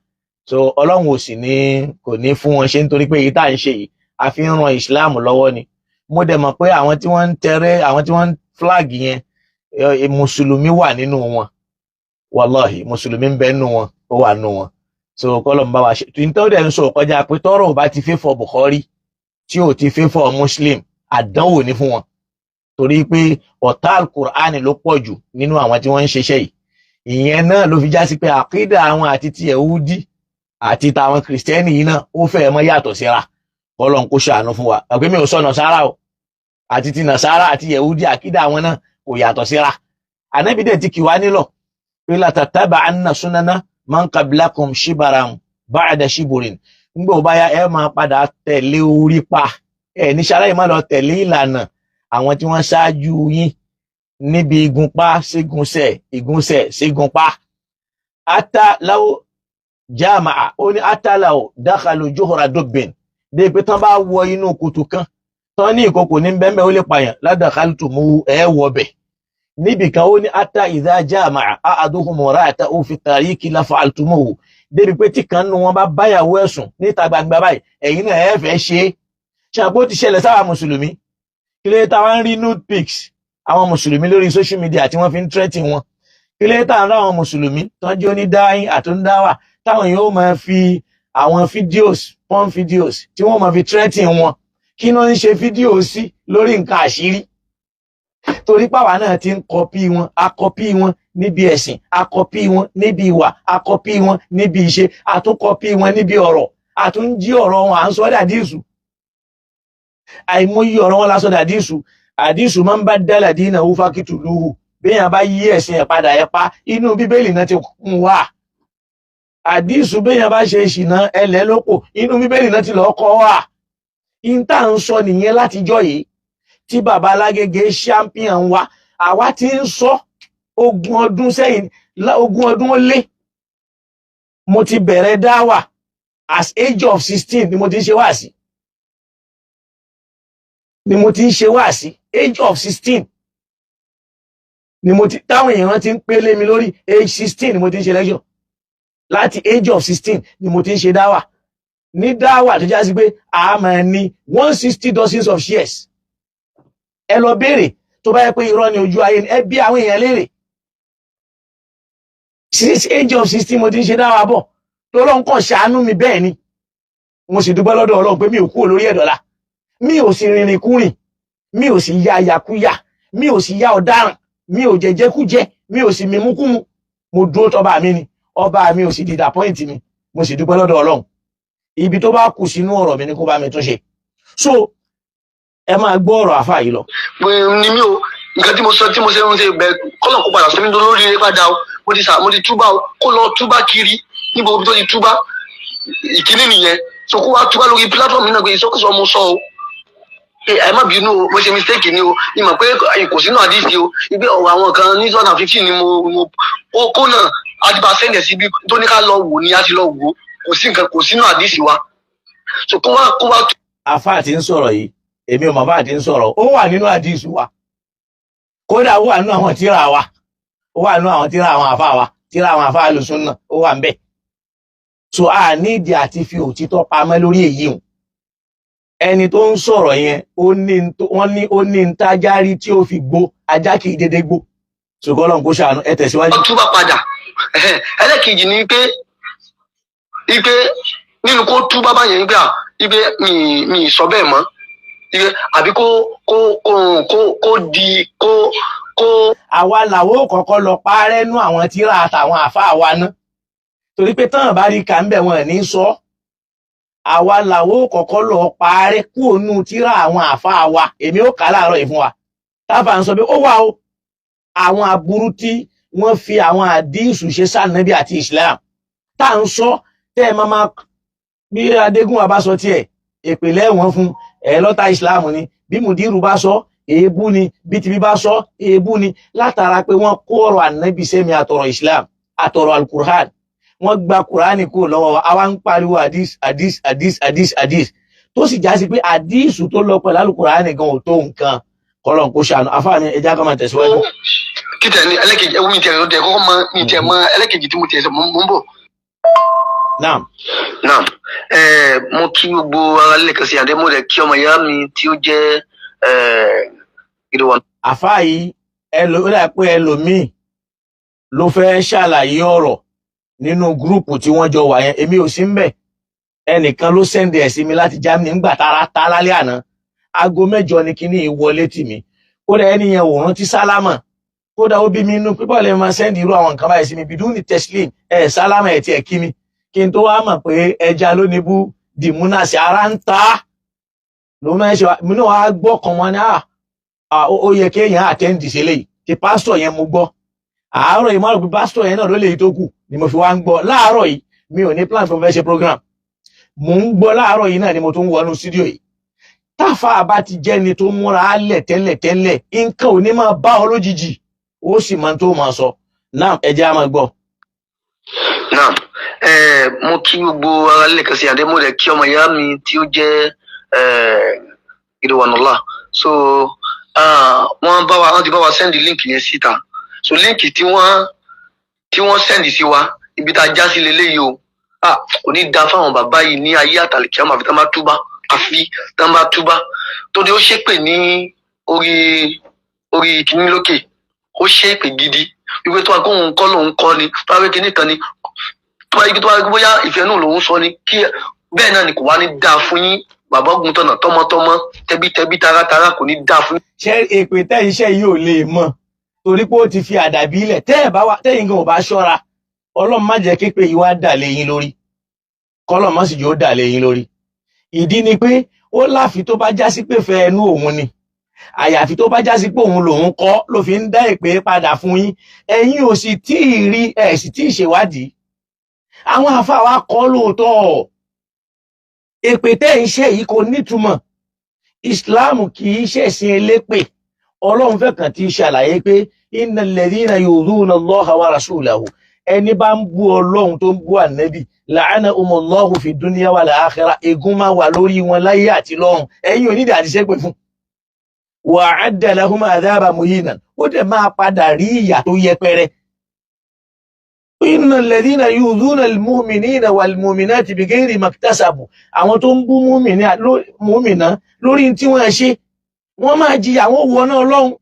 so Ọlọ́run ò sì ní kò ní fún wọn ṣe, nítorí pé èyí tá à ń ṣe yìí, a fi ń ran Islam lọ́wọ́ ni. Mo dẹ̀ mọ̀ pé àwọn tí wọ́n ń tẹrẹ́, àwọn tí wọ́n ń flag yẹn, mùsùlùmí wà nínú wọn. Wàláhì, mùsùlùmí ń bẹ nínú wọn, ó wà nínú wọn. So kọ́lọ̀ ń bá wa ṣe. Tí tó dẹ̀ ń sọ kọjá pé tọ́rọ̀ ò bá ti fẹ́ Bukhari, tí ò ti fẹ́ Muslim, àdánwò ní fún wọn, torí pé ọ̀tá alukur'ani ló pọ̀ jù nínú àwọn tí wọ́n ń ṣiṣẹ́ yìí. Ìyẹn náà ló fi já sí pé àkídà àwọn àti ti Yẹhudi àti tàwọn Kìrìsìtẹ́nì yìí náà, ó fẹ́ẹ̀ mọ́ yàtọ̀ síra. Kọ́lọ́n kó ṣàánú fún wa. Àpé mi ò sọ Nàṣàrà o, àti ti Nàṣàrà àti Yẹhudi, àkídà àwọn náà kò yàtọ̀ síra. Ànábì dẹ̀ ti kì wá nílọ̀ pé لتتبعن سنن من قبلكم شبرا بعد شبر. Ńgbà ó bá yá, ẹ máa padà tẹ̀lé orí pa ẹ ní ṣaláì má lọ tẹ̀lé ìlànà àwọn tí wọ́n ṣáájú yín níbi igunpá sígunsẹ̀, ìgúnsẹ̀ sígunpá. حتى لو jáàmà, ó ní حتى لو دخلوا جحر ضب, dé pé tán bá wọ inú kòtò kan tán ní ìkòkò ní bẹ́ẹ̀, ó lè pààyàn, لدخلتموه, ẹ wọ bẹ̀. Níbì kan, ó ní حتى إذا جامع أحدهم امرأته في الطريق لفعلتموه, débi pé tí kan nínú wọn bá báyàwó ẹ̀sùn níta gbangba báyìí, ẹ̀yin náà ẹ fẹ́ ṣe é. Ṣàpò ti ṣẹlẹ̀ sáwà mùsùlùmí? Kí ló dé táwa ń rí nude pics àwọn mùsùlùmí lórí social media tí wọ́n fi ń threaten wọn? Kí ló dé táwọn ráwọn mùsùlùmí tó ń jẹ́ onídáyín àtúndáwà, táwọn yóò máa fi àwọn videos, porn videos, tí wọ́n máa fi threaten wọn? Kí ló ń ṣe fídíò sí lórí nǹkan àṣírí? Torí pàwa náà ti ń copy wọn. A copy wọn níbi ẹ̀sìn, a copy wọn níbi ìwà, a copy wọn níbi ìṣe, a tún copy wọn níbi ọ̀rọ̀, a tún jí ọ̀rọ̀ wọn, à ń sọ dàdísù. Àìmọye ọ̀rọ̀ wọn lásọ dàdísù. Àdísù من بدل دينه فاقتلوه, béèyàn bá yí ẹ̀sìn ẹ̀ padà, ẹ̀ pa, inú Bíbélì náà ti kún wá. Àdísù béèyàn bá ṣe ìṣìnà, ẹlẹ́ lóko, inú Bíbélì náà ti lọ́ọ́ kọ́ wà. Ìta ń sọ nìyẹn látijọ́ yìí tí bàbá Alágége champion wa. Àwa ti ń sọ 20 ọdún sẹ́yìn, 20 ọdún ó lé. Mo ti bẹ̀rẹ̀ dáwà as age of 16 ni mo ti ń ṣe wáàsí, ni mo ti ń ṣe wáàsí. Age of 16 ni mo ti táwọn èèyàn ti ń pé lé mi lórí. Age 16 ni mo ti ń ṣe lecture. Láti age of 16 ni mo ti ń ṣe dáwà, ní dáwà tó já sí pé a máa ní 160 dozens of shares. Ẹ lọ béèrè, tó bá yẹ pé irọ́ ni ojú ayé ni, ẹ bí àwọn èèyàn léèrè. Since age of 16 mo ti ń ṣe dáwà bọ̀, lọ́lọ́run kàn ṣàánú mi. Bẹ́ẹ̀ ni mo sì dúpẹ́ lọ́dọ̀ Ọlọ́run pé mi ò kúrò lórí ẹ̀dọ̀la, mi ò sì rìnrìn kúrìn, mi ò sì ya yàkúyà, mi ò sì ya ọ̀daràn, mi ò jẹjẹkújẹ, mi ò sì mímúkúmu. Mo dúró tọ́ba mi ni, ọba mi ò sì disappoint mi. Mo sì dúpẹ́ lọ́dọ̀ Ọlọ́run. Ibi tó bá kù sínú ọ̀rọ̀ mi ni kó bá mi tún ṣe. So ẹ máa gbọ́ ọ̀rọ̀ àfáà yìí lọ. Ni mi ò nǹkan tí mo sọ tí mo ṣe ń ṣe bẹ kọ́lọ̀ kó padà sómi lórí rẹ padà o. Mo ti sà, mo ti túbà o. Kó lọ túbà kiri níbo tó ti túbà. Ìkíní nìyẹn. So kó wá túbà lórí platform náà pé ìsọkúsọ mo sọ o, ẹ má bínú o, mo ṣe mistake ni o. Ni mọ̀ pé kò sínú àdìsí o, ibi ọ̀rọ̀ àwọn kan ní 2015 ni mo kó náà a ti bá send ẹ̀ síbi tó ní ká lọ wò ni a ti lọ wò. Kò sí nǹkan, kò sínú àdìsí wa. So kó wá. Àfáà tí ń sọ̀rọ̀ yìí, èmi ò mọ̀. Àfáà tí ń sọ̀rọ̀, ó wà nínú àdìsí wa. Kódà ó wà nínú àwọn tíra wa, ó wà nínú àwọn tíra àwọn àfáà wa, tíra àwọn àfáà lùsùn náà, ó wà ń bẹ̀. So a nídìí àti fi òtítọ́ pamọ́ lórí èyí hùn. Ẹni tó ń sọ̀rọ̀ yẹn, ó ní wọ́n ní ó ní ń tájárí tí ó fi gbó ajá, kì í dédé gbó. Ṣùgbọ́n Ọlọ́run kó ṣàánú. Ẹ tẹ̀síwájú. Ó túbà padà. Ẹlẹ́kejì ni pé ipe nínú kó túbà báyẹn nígbà ipe mi sọ bẹ́ẹ̀ mọ́ ipe àbí kó di kó. Àwa làwọn ò kọ́kọ́ lọ parẹ́ nú àwọn tíra àtàwọn àfáà wa ná, torí pé tán bá rí kà ń bẹ̀ wọ́n ní sọ. Àwa làwọn ò kọ́kọ́ lọ parẹ́ kúrò nú tíra àwọn àfáà wa. Èmi ò kà á láàárọ̀ yìí fún wa, táfà ń sọ pé ó wà o, àwọn aburú tí wọ́n fi àwọn àdíìsù ṣe sànẹ́bí àti Islam tá à ń sọ. Tẹ́ ẹ máa bí Adégún wa bá sọ tiẹ̀, èpè lẹ́wọ̀n fún ẹ, lọ́tà Islam ni. Bí Mùdírù bá sọ, èébú ni. Bí tìbí bá sọ, èébú ni. Látara pé wọ́n kó ọ̀rọ̀ ànábì sẹ́mi àtọ̀rọ̀ Islam àtọ̀rọ̀ Alukur'an, wọ́n gba Kur'ani kúrò lọ́wọ́ wa. Àwa ń pariwo hadith, hadith, hadith, hadith, hadith, tó sì já sí pé hadith tó lọ pẹ̀lú alukur'ani gan ò tó nǹkan. Kọ́lọ̀ kó ṣàánú. Afáàní ẹja kan máa tẹ̀síwájú. Títẹ̀ ní ẹlẹ́kejì, ẹwú mi tiẹ̀ ló tẹ̀ kọ́kọ́ mọ mi tiẹ̀ mọ ẹlẹ́kejì tí mo tiẹ̀ sọ, mo ń bọ̀. Naam. Naam, mo kí gbogbo ara lẹ́ẹ̀kan sí àdé, mo rẹ̀ kí ọmọ ìyá mi tí ó jẹ́ ìdòwà. Àfáà yìí, ó dà pé ẹlòmíì ló fẹ́ ṣàlàyé ọ̀rọ̀ nínú group tí wọ́n jọ wà yẹn. Èmi ò sí ń bẹ̀. Ẹnìkan ló send ẹ̀ sí mi láti Germany ńgbà tára tá lálẹ́ àná. Aago 8 ni kíní ìwọlé tì mí. Kódà ẹni yẹn ò rántí sálámà. Kódà ó bí mi inú pípọ̀ lè máa send irú àwọn nǹkan báyìí sí mi bidúni teslim ẹ̀ sálámà ẹ̀ tiẹ̀ kí mi kí n tó wá mọ̀ pé ẹja ló ní bú dìmúnà sí ara ń ta ló máa ń ṣe. Mi náà wá gbọ́ kan wọn ní ó yẹ kéèyàn attend sí eléyìí. Ti pásítọ̀ yẹn mo gbọ́ àárọ̀ yìí, mo rò pé pásítọ̀ yẹn náà ló lè yí tó kù ni mo fi wá ń gbọ́ láàárọ̀ yìí. Mi ò ní plan fún fẹ́ ṣe program, mò ń gbọ́ láàárọ̀ yìí náà ni mo tún wọnú studio yìí. Táfà bá ti jẹ́ni tó múra lẹ̀ tẹ́lẹ̀ tẹ́lẹ̀, nǹkan ò ní máa bá ọ lójijì, ó sì máa tó máa sọ náà. Ẹ jẹ́ á máa gbọ́. Naam, mo kí gbogbo ara lẹ́ẹ̀kan sí àdé, mo rẹ̀ kí ọmọ ìyá mi tí ó jẹ́ ìdòwànúlá. So wọ́n bá wa, wọ́n ti bá wa send link yẹn síta. So link tí wọ́n send sí wa, ibi tá a já sí leléyìí o. Kò ní da fáwọn bàbá yìí ní ayé àtàlìkí àmọ́ àfi tá bá túbá, àfi tá bá túbá. Tó di ó ṣépè ní orí kìíní lókè, ó ṣépè gidi wípé tó wá kóun kọ́ lòun kọ́ ni, tó wá pé kinní kan ni, tó wá bóyá ìfẹ́ náà lòun sọ ni, kí bẹ́ẹ̀ náà ni kò wá ní dáa fún yín, bàbá ogun tọ̀nà, tọmọtọmọ, tẹbítẹbí, taratara, kò ní dáa fún. Ṣé èpè tẹ́ iṣẹ́ yìí ò lè mọ̀ torí pé ó ti fi àdàbí ilẹ̀? Tẹ́ ẹ̀ bá wá tẹ́yìn gan ò bá ṣọ́ra, Ọlọ́run má jẹ́ képe yìí wá dà lé yín lórí, kọ́lọ̀ má sì jẹ́ ó dà lé yín lórí. Ìdí ni pé ó láfi tó bá já sí pé fẹ́ ẹnu òun ni, àyàfi tó bá já sí pé òun lòun kọ́ ló fi ń dá èpè padà fún yín. Ẹ̀yin ò sì tí ì rí ẹ̀ sì tí ì ṣèwádìí. Àwọn àfáà wa kọ́ lóòótọ́, èpè tẹ́ ń ṣe yìí kò nítumọ̀. Islam kì í ṣẹ̀sìn elépè. Ọlọ́run fẹ́ kàn ti ṣàlàyé pé إن الذين يؤذون الله ورسوله, ẹni bá ń bú Ọlọ́run, tó ń bú Ànábì, لعنهم الله في الدنيا والآخرة, ègún máa wà lórí wọn láyé àti lọ́run. Ẹ̀yin ò nídìí àti ṣépè fún. وأعد لهم عذابا مهينا, ó dẹ̀ máa padà rí ìyà tó yẹpẹrẹ. إن الذين يؤذون المؤمنين والمؤمنات بغير ما اكتسبوا, àwọn tó ń bú mùmìnà lórí tí wọ́n ṣe. Wọ́n máa jìyà, wọ́n wọ náà lọ́hùn.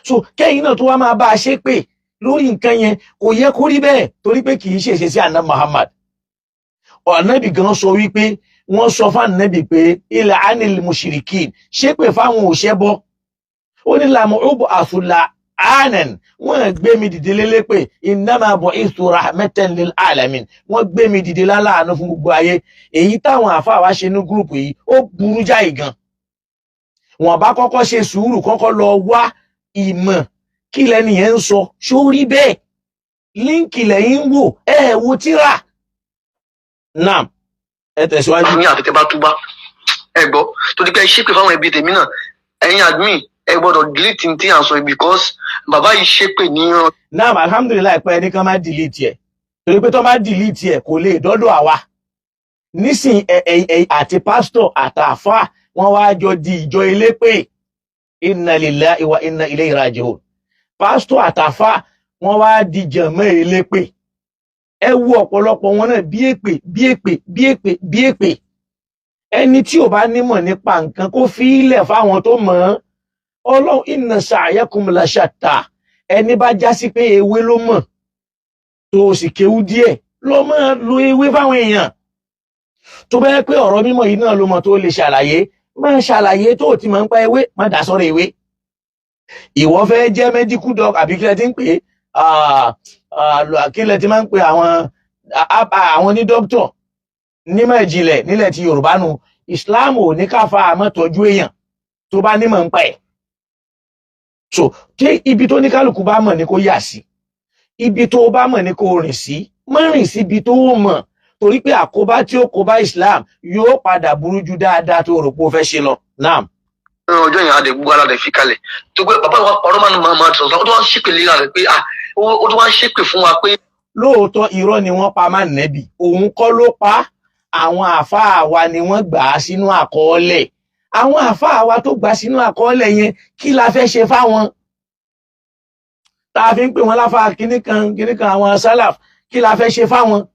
So kẹ́yìn náà tó wá máa bá a ṣe pé lórí nǹkan yẹn, kò yẹ kó rí bẹ́ẹ̀, torí pé kì í ṣèṣe sí àná Muhammad. Ànábì gan sọ wípé wọ́n sọ fún ànábì pé ilẹ̀ anil mushrikin, ṣépè fáwọn òṣẹ́bọ. Ó ní làmú ọbọ àfùlà anan, wọ́n gbé mi dìde lélẹ́pẹ̀, innama bu'ithtu rahmatan lil alamin, wọ́n gbé mi dìde láláàánú fún gbogbo ayé. Èyí táwọn àfáà wá ṣe ní gúrùpù yìí, ó burú jáì gan. Wọ́n bá kọ́kọ́ ṣe sùúrù, kọ́kọ́ lọ wá ìmọ̀ kí lẹni yẹn ń sọ, ṣó rí bẹ́ẹ̀? Link lẹ́yìn ń wò, ẹ wo tíra. Naam, ẹ tẹ̀síwájú. Ní àfi tẹ́ bá túbá. Ẹ gbọ́, torí pé ẹ ṣépè fáwọn ẹbí tèmi náà. Ẹ̀yin admin, ẹ gbọ́dọ̀ delete tí à ń sọ yìí, because bàbá yìí ṣépè ní. Naam, alhamdulillahi pé ẹni kan máa delete ẹ, torí pé tó bá delete ẹ, kò lè dọ́dọ̀ àwa nísìn. Ẹ ẹ ẹ àti pásítọ̀ àtàfà, wọn wá jọ di ìjọ elépè. Inna lillahi wa inna ilayhi raji'un. Pásítọ̀ àtàfà, wọn wá di jàmọ́ elépè. Ẹ wo ọ̀pọ̀lọpọ̀ wọn náà, bí èpè, bí èpè, bí èpè, bí èpè. Ẹni tí ò bá nímọ̀ nípa nǹkan, kó fi ilẹ̀ fáwọn tó mọ̀ ọ́n. Ọlọ́run, inna sa'yakum la shatta. Ẹni bá já sí pé ewé ló mọ̀, tó o sì kéwú díẹ̀, ló máa lo ewé fáwọn èèyàn. Tó bá yẹ pé ọ̀rọ̀ mímọ̀ yìí náà ló mọ̀ tó lè ṣàlàyé, máa ṣàlàyé. Tó o ti máa ń pa ewé, má dá sọ́rọ̀ ewé. Ìwọ fẹ́ jẹ́ medical doc, àbí kí lẹ ti ń pè é? Kí lẹ ti máa ń pè àwọn ní dókítọ̀ nímọ̀ ìjìnlẹ̀ nílẹ̀ ti Yorùbá nu? Islam ò ní ká fa àmọ́ tọ́jú èèyàn tó bá nímọ̀ ń pa ẹ̀. So tí ibi tó ní kálukú bá mọ̀ ní kó yà sí, ibi tó bá mọ̀ ní kó rìn sí, má rìn síbi tó mọ̀, torí pé àkóbá tí ó kóbá Islam yóò padà burú ju dáadáa tó rò pé ó fẹ́ ṣe lọ. Naam. Ọjọ́ yẹn, adẹ gbogbo aládẹ fi kalẹ̀ tó gbé bàbá wa ọ̀rọ̀ máa ń máa sọ̀rọ̀, ó tó wá ń ṣépè léra rẹ̀ pé ah, ó tó wá ń ṣépè fún wa pé. Lóòótọ́, irọ́ ni wọ́n pa má nẹ́bì, òun kọ́ ló pa. Àwọn àáfàá wa ni wọ́n gbà á sínú àkọọ́lẹ̀. Àwọn àáfàá wa tó gbà sínú àkọọ́lẹ̀ yẹn, kí la fẹ́ ṣe fáwọn tá a fi ń pè wọ́n láfa kíní kan kíní kan, àwọn sálàf, kí la fẹ́ ṣe fáwọn?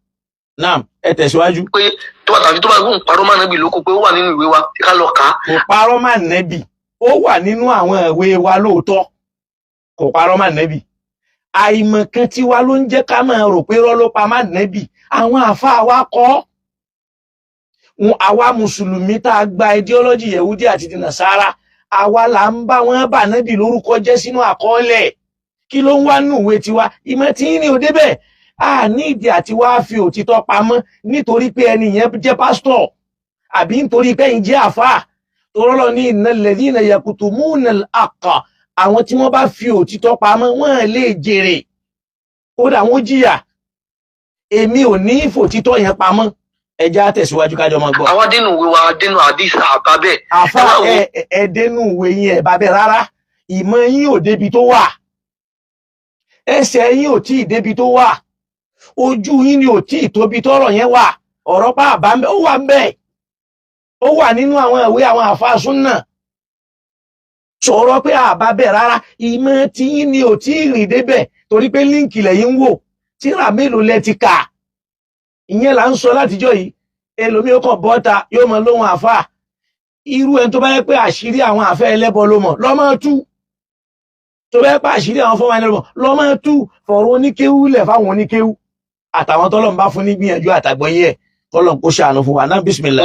Naam, ẹ tẹ̀síwájú. Pé tó bá tàbí tó bá gbóhùn parọ́ má nẹ́bì lóko, pé ó wà nínú ìwé wa, ká lọ kà á. Kò parọ́ má nẹ́bì, ó wà nínú àwọn ìwé wa lóòótọ́. Kò parọ́ má nẹ́bì. Àìmọ̀kan tiwa ló ń jẹ́ ká máa rò pé rọ́ ló pa má nẹ́bì. Àwọn àáfàá wa kọ́ wọn. Àwa mùsùlùmí tá a gba ideology yehudi àti ti nàṣàrà, àwa là ń bá wọn bà nẹ́bì lórúkọ jẹ́ sínú àkọọ́lẹ̀. Kí ló ń wá nù ìwé tiwa? Ìmọ̀ tí ń ní òde bẹ́ẹ̀. A ní ìdí àti wá fi òtítọ́ pamọ́ nítorí pé ẹni yẹn jẹ́ pásítọ̀ àbí nítorí pé ẹ̀yin jẹ́ àfáà. Torọ́lọ́ ní innal ladhina yakutumuna al-haqqa, àwọn tí wọ́n bá fi òtítọ́ pamọ́, wọ́n lè jèrè, kódà wọ́n jìyà. Èmi ò ní ìfòtítọ́ yẹn pamọ́. Ẹja tẹ̀síwájú, kájọ máa gbọ́. Àwa dénú ìwé wa, dénú àdìsá àbá bẹ́ẹ̀. Àfa, ẹ ẹ dénú ìwé yín, ẹ bá bẹ́ẹ̀ rárá. Ìmọ̀ yín ò débi tó wà, ẹsẹ̀ yín ò tí ì débi tó wà, ojú yín ni ò tí ì tóbi tọ́rọ̀ yẹn wà. Ọ̀rọ̀ pa àbá ń bẹ, ó wà ń bẹ, ó wà nínú àwọn ìwé àwọn àfa súnà. Sọ̀rọ̀ pé àbá bẹ́ẹ̀ rárá, ìmọ̀ tí yín ni ò tí ì rìn débẹ̀, torí pé link lẹ́yìn ń wò. Tíra mélòó lẹ ti kà? Ìyẹn là ń sọ látijọ́ yìí. Ẹlòmíì ó kàn bọ́ta, yóò mọ lóhun àfà. Irú ẹni tó bá yẹ pé àṣírí àwọn àfẹ́ ẹlẹ́bọ ló mọ̀ lọ́mọ tú, tó bá yẹ pé àṣírí àwọn fọwọ́n ẹlẹ́bọ lọ́mọ tú, fọ̀rọ̀ oníkéwú lẹ̀ fáwọn oníkéwú àtàwọn tọ́lọ̀ ń bá fún ní gbìyànjú àtàgbọ́yé ẹ̀. Kọ́lọ̀ kó ṣàánú fún wa náà. Bísímìlà.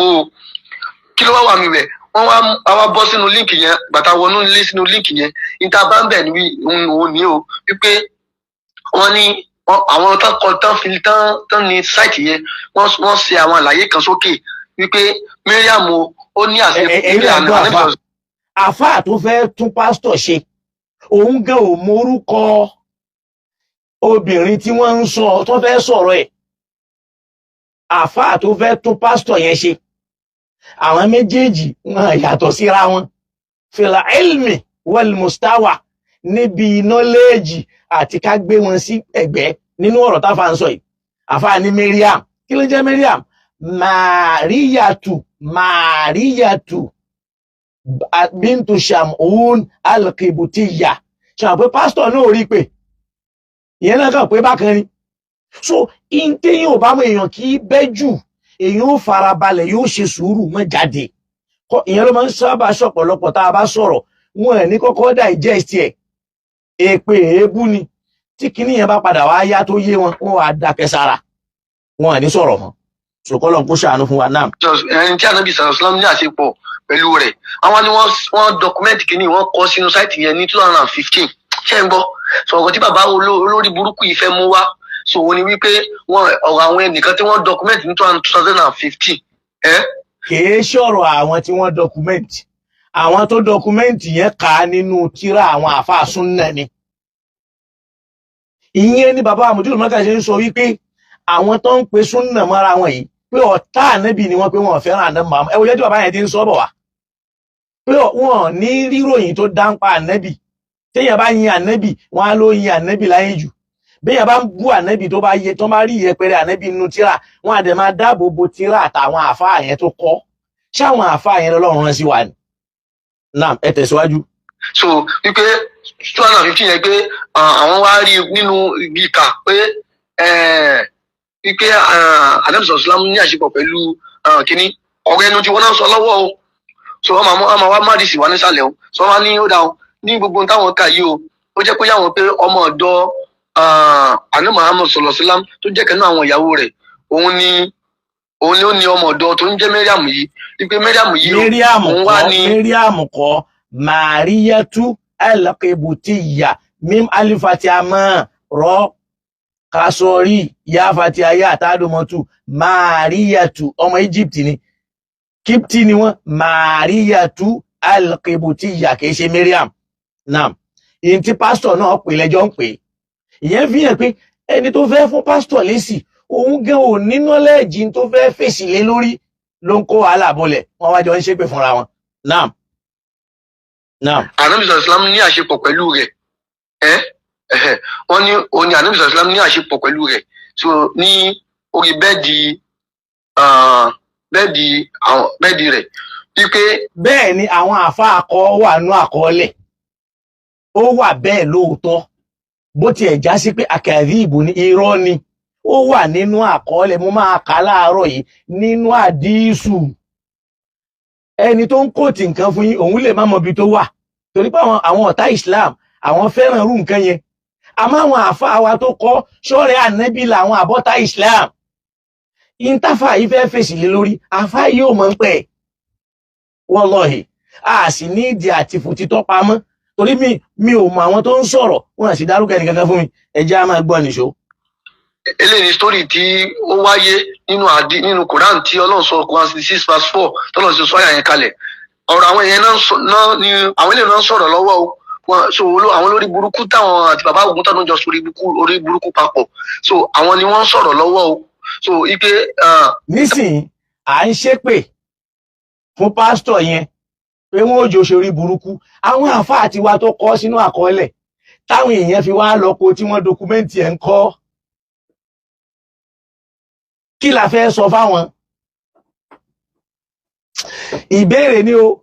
Kí ló wá wà mí bẹ̀? Wọ́n wá bọ́ sínú link yẹn, bàtà wọnú ilé sínú link yẹn, níta bá ń bẹ̀ ní òun ní o wípé wọ́n ní àwọn tán kọ tán fi tán tán ní site yẹn, wọ́n ṣe àwọn àlàyé kan sókè wípé Mariam ó ní àṣẹ. Àfáà tó fẹ́ tún pásítọ̀ ṣe, òun gan ò morúkọ obìnrin tí wọ́n ń sọ tó fẹ́ sọ̀rọ̀ ẹ̀. Àfáà tó fẹ́ tún pásítọ̀ yẹn ṣe, àwọn méjèèjì wọn yàtọ̀ síra wọn fil ilmi wal mustawa, níbi knowledge àti ká gbé wọn sí ẹ̀gbẹ́ nínú ọ̀rọ̀ táfà ń sọ yìí. Àfáà ní Mariam, kí ló jẹ́ Mariam? Mariyatu, Mariyatu bintu Shamun alkibutiya. Ṣe àwọn pé pásítọ̀ náà rí pé ìyẹn náà kàn pé bákan ni. So ìntẹ́yìn ò bá mọ èèyàn kì í bẹ́ jù, èèyàn ó farabalẹ̀, yóò ṣe sùúrù, mọ́ jáde. Ìyẹn ló máa ń sábà ṣọ̀pọ̀lọpọ̀ tá a bá sọ̀rọ̀ wọn ẹ̀ ní kọ́kọ́ digest ẹ̀. Èpè èébú ni. Tí kinní yẹn bá padà wá yá tó yé wọn, wọn wá dákẹ́ sára, wọn ẹ̀ ní sọ̀rọ̀ mọ́. Sòkòlò kó ṣàánú fún wa náà. Ẹni tí Ànábì sàlám ní àṣepọ̀ pẹ̀lú rẹ̀, àwọn ni wọ́n document kìíní, wọ́n kọ sínú site yẹn ní 2015. Ṣé ń gbọ́? Sọ̀rọ̀ tí bàbá olórí burúkú yìí fẹ́ mú wá, so wọ́n ní wípé wọ́n ọ̀rọ̀ àwọn ẹnìkan tí wọ́n document ní 2015. Kìí ṣọ̀rọ̀ àwọn tí wọ́n document, àwọn tó document yẹn kà á nínú tírà àwọn àáfàá súnnà ni. Ìyẹn ni bàbá àmójútó mọ́kà ṣe ń sọ wípé àwọn tó ń pe súnnà mọ́ra wọn yìí pé ọ̀tá ànábì ni wọ́n, pé wọ́n fẹ́ràn ànábì mọ́. Ẹ wo jẹ́ tí bàbá yẹn ti ń sọ bọ̀ wá pé wọ́n ní ríròyìn tó dáńpa ànábì. Téèyàn bá yin ànábì, wọ́n á ló yin ànábì láyé jù. Béèyàn bá ń bú ànábì, tó bá yẹ tó bá rí ìyẹpẹrẹ ànábì nínú tírà, wọ́n á dẹ̀ máa dáàbò bo tírà àtàwọn àáfàá yẹn tó kọ́. Ṣáwọn àáfàá yẹn lọ́lọ́run rán sí wa ni? Naam, ẹ tẹ̀síwájú. So wípé 2015 yẹn pé àwọn wá rí nínú ibi ìkà pé wípé Ànábì sàlám ní àṣepọ̀ pẹ̀lú kínní. Ọ̀rọ̀ ẹnu tí wọ́n náà sọ lọ́wọ́ o. So wọ́n máa wá mádìsì wá nísàlẹ̀ o. So wọ́n wá ní ó dá o ní gbogbo ohun táwọn kà yìí o, ó jẹ́ pé yàwọn pé ọmọ ọ̀dọ̀ Ànábì Muhammad sallallahu alaihi wasallam tó jẹ́ kan nínú àwọn ìyàwó rẹ̀, òun ni ó ní ọmọ ọ̀dọ̀ tó ń jẹ́ Mariam yìí, wípé Mariam yìí o, Mariam òun wá kọ́ ní Mariam kọ́, Mariyatu alqibutiyya, mim alifati ama rọ kasori ya fati aya àtàdùmọ̀tù. Mariyatu ọmọ Egypt ni, Kipti ni wọ́n. Mariyatu alqibutiyya, kìí ṣe Mariam. Naam, ìyẹn tí pásítọ̀ náà pè lẹ́jọ́ ń pè, ìyẹn fi hàn pé ẹni tó fẹ́ fún pásítọ̀ lésì, òun gan ò ní knowledge tó fẹ́ fèsì lé lórí, ló ń kó wàhálà bọlẹ̀, wọ́n wá jọ ń ṣépè fúnra wọn. Naam, naam. Ànábì sàlám ní àṣepọ̀ pẹ̀lú rẹ̀. Ẹ́ ẹ̀hẹ̀, wọ́n ní òun ni Ànábì sàlám ní àṣepọ̀ pẹ̀lú rẹ̀, so ní orí bẹ́ẹ̀dì bẹ́ẹ̀dì àwọn bẹ́ẹ̀dì rẹ̀ wípé. Bẹ́ẹ̀ ni àwọn àáfàá kọ wà nú àkọọ́lẹ̀, ó wà bẹ́ẹ̀ lóòótọ́, bó tiẹ̀ já sí pé àkàrí ìbò ní irọ́ ni. Ó wà nínú àkọọ́lẹ̀, mo máa kà á láàárọ̀ yìí nínú àdísù. Ẹni tó ń quote nǹkan fún yín, òun lè má mọ ibi tó wà, torí pé àwọn ọ̀tá Islam, àwọn fẹ́ràn irú nǹkan yẹn. Àmọ́ àwọn àáfàá wa tó kọ́ ṣọ́rẹ́ ànábì làwọn àbọ́tá Islam ìntàfà yìí fẹ́ fèsì lé lórí, àáfàá yìí ò mọ̀ ń pẹ́. Wallahi, a sì ní ìdí àti fòtítọ́ pamọ́, torí mi ò mọ àwọn tó ń sọ̀rọ̀, wọn àti dárúkọ ẹnì kankan fún mi. Ẹ jẹ́ á máa gbọ́ nìṣó. Eléyìí ni story tí ó wáyé nínú àdí nínú Quran tí Ọlọ́run sọ, Quran 66 verse 4, tọ́lọ́run sì sọ àyà yẹn kalẹ̀. Ọ̀rọ̀ àwọn yẹn náà ni àwọn eléyìí náà ń sọ̀rọ̀ lọ́wọ́ o. Wọn so àwọn olórí burúkú táwọn àti bàbá ògùn tó jọ sórí orí burúkú papọ̀, so àwọn ni wọ́n ń sọ̀rọ̀ lọ́wọ́ o. So ipe Nísìnyí, à ń ṣépè fún pásítọ̀ yẹn pé wọ́n ò jò ṣe orí burúkú. Àwọn àáfàá tiwa tó kọ sínú àkọọ́lẹ̀ táwọn èèyàn fi wá lọ kó tí wọ́n document ẹ̀ ń kọ́, kí la fẹ́ sọ fáwọn? Ìbéèrè ni o.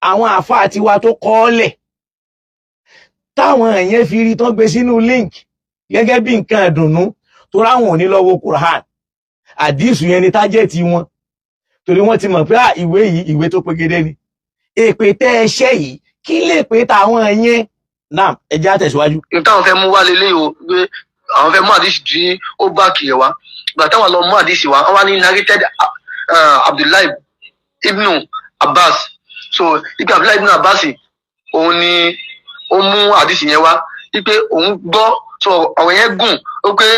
Àwọn àáfàá tiwa tó kọ ọ́ lẹ̀ táwọn èèyàn fi rí tán gbé sínú link gẹ́gẹ́ bí nǹkan ìdùnnú, tó ráwọn ò ní lọ wo Quran, àdísù yẹn ni target wọn, torí wọ́n ti mọ̀ pé ìwé yìí, ìwé tó pegedé ni. Èpè tẹ́ ẹ ṣẹ́ yìí, kí lè pé táwọn yẹn náà? Ẹ jẹ́ á tẹ̀síwájú. Ní táwọn fẹ́ mú wá lélẹ́yìí o, pé àwọn fẹ́ mú àdìsí tí ó bá kì í wá. Ìgbà táwọn lọ mú àdìsí wá, wọ́n wá ní narrated Abdullahi ibn Abbas. So ipe Abdullahi ibn Abbas, òun ni ó mú àdìsí yẹn wá, ipe òun gbọ́. So ọ̀rọ̀ yẹn gùn, ó pé